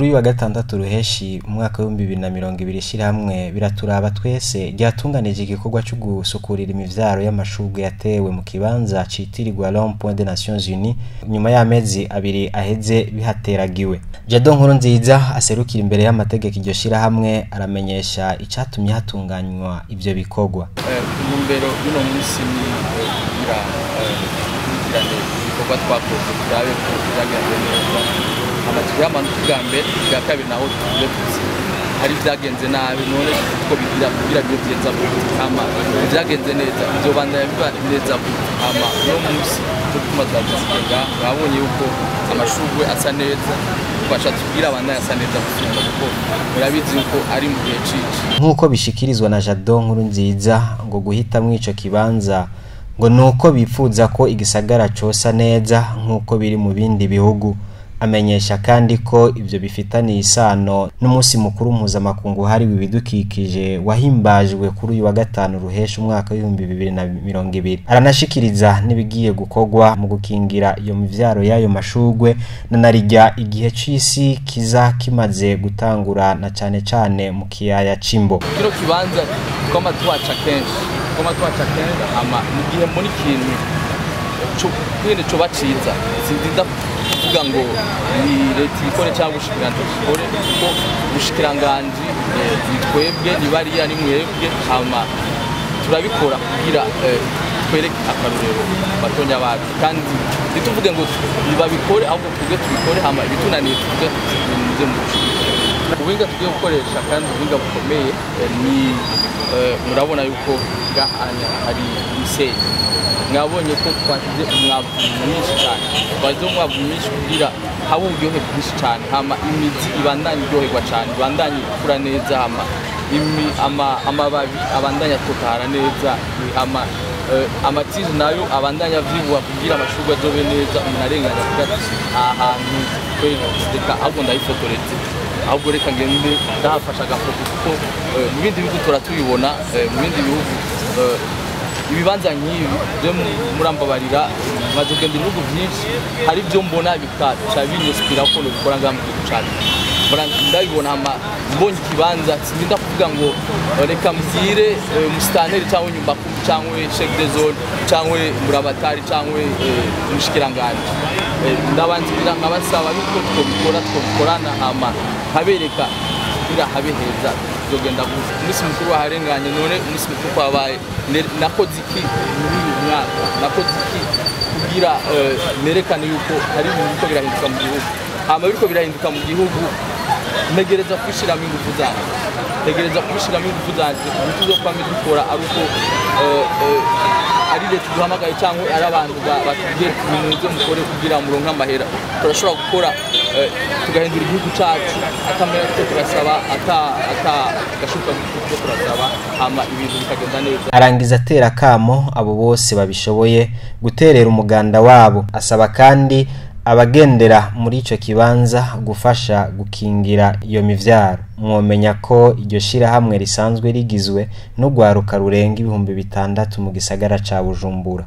Kuri uyu wa gatandatu ruheshi umwaka w'2020, ishirahamwe Biraturaba Twese ryatunganije igikorwa co gusukurira imivyaro y'amashurwe yatewe mu kibanza citirirwa Rond Point des Nations Unies, nyuma y'amezi 2 aheze bihateragiwe. Jado Nkurunziza aserukira imbere y'amategeko iryo shirahamwe aramenyesha icatumye hatunganywa ivyo bikorwa. Intumbero y'uno munsi ni kugira dukurikirane ibikorwa twakoze, turabe ko vyagenze neza. Hama amanota ubwa mbere, ubwa kabiri naho tuvuge tuti hari ibyagenze nabi, none uko bigira kugira bibe vyiza gute, hama ibyagenze neza bizobandanya biba neza gute. Hama uno munsi cyo gutuma twagize, mwabonye yuko amashurwe asa neza, twashatse kugira abandanye asa neza gusumba, kuko murabizi yuko ari mu gihe cici. Nk'uko bishikirizwa na Jado Nkurunziza, ngo guhitamwo ico kibanza ngo nuko bifuza ko igisagara cosa neza nk'uko biri mu bindi bihugu. Amenyesha kandi ko ivyo bifitaniye isano n'umunsi mukuru mpuzamakungu wahariwe ibidukikije wahimbajwe kuri uyu wa gatanu ruhesha umwaka w'2020. Aranashikiriza n'ibigiye gukorwa mu gukingira iyo mivyaro y'ayo mashurwe, na narirya igihe c'isi kiza kimaze gutangura, na cane cane mu kiyaya c'Imbo. Kino kibanza twama tuhaca kenshi, twama tuhaca kenshi. Hama mu gihe mbona ikintu kwene coba ciza, sindinda kuvuga ngo ni leta ibikore cyangwa ubushikiranganji bukore, kuko ubushikiranganji ni twebwe, ni bariya, ni mwebwe. Hama turabikora kugira twereke akarorero batonya bacu, kandi ntituvuge ngo babikore, ahubwo twebwe tubikore, hama ibitunaniye tuvuge tuti nimuze mu bushikiranganji. Ubuhinga tugiye gukoresha kandi ubuhinga bukomeye ni murabona yuko ngahanya hari imisenyi. Mwabonye ko twashyize umwavu mwinshi cyane, twashyize umwavu mwinshi kugira habe uburyohe bwinshi cyane, hama imizi ibandanye iryoherwa cyane, ibandanye ikura neza, hama amababi abandanye atotahara neza, hama amatize nayo abandanye avyibuha kugira amashurwe azobe neza. Umuntu arenganya avuga ati aha hantu reka ahubwo ndayifotoreze, ahubwo reka ngende ndahafasha agafoto, kuko mu bindi bihugu turatubibona, mu bindi bihugu ibibanza nk'ibi byo murambabarira, maze kugenda ibihugu byinshi, hari ibyo mbona bikaca binyesipira ko nobikora ngaha mu gihugu cacu. Ndabibona, hama mbonye ikibanza sindinda kuvuga ngo reka mbwire musitanteri cyangwa nyumbakumi cyangwa chef de zone cyangwa murabatari cyangwa umushikiranganji. Ndabanzira nkabasaba yuko twobikora, twobikorana, hama nkabereka kugira habe heza. Bizogenda gute? Umunsi mukuru waharenganye, none umunsi mukuru kwabaye, nakoze iki muri uyu mwaka? Nakoze iki kugira nerekane yuko hari ibintu biriko birahinduka mu gihugu? Hama biriko birahinduka mu gihugu, ntegereza kubishiramo ingufu zanje, ntegereza kubishiramo ingufu zanje. Ntituzokwame dukora ari uko ari leta duhamagaye cyangwa ari abantu batubwiye nimuze mukore kugira muronke amahera. Turashobora gukora tugahindura igihugu cacu atamera tuko turasaba, ata gashuka tuko turasaba, hama ibintu bikagenda neza. Arangiza atera akamo abo bose babishoboye guterera umuganda wabo, asaba kandi abagendera muri ico kibanza gufasha gukingira iyo mivyaro. Mwomenya ko iryo shirahamwe risanzwe rigizwe n'urwaruka rurenga 6000 mu gisagara ca Bujumbura.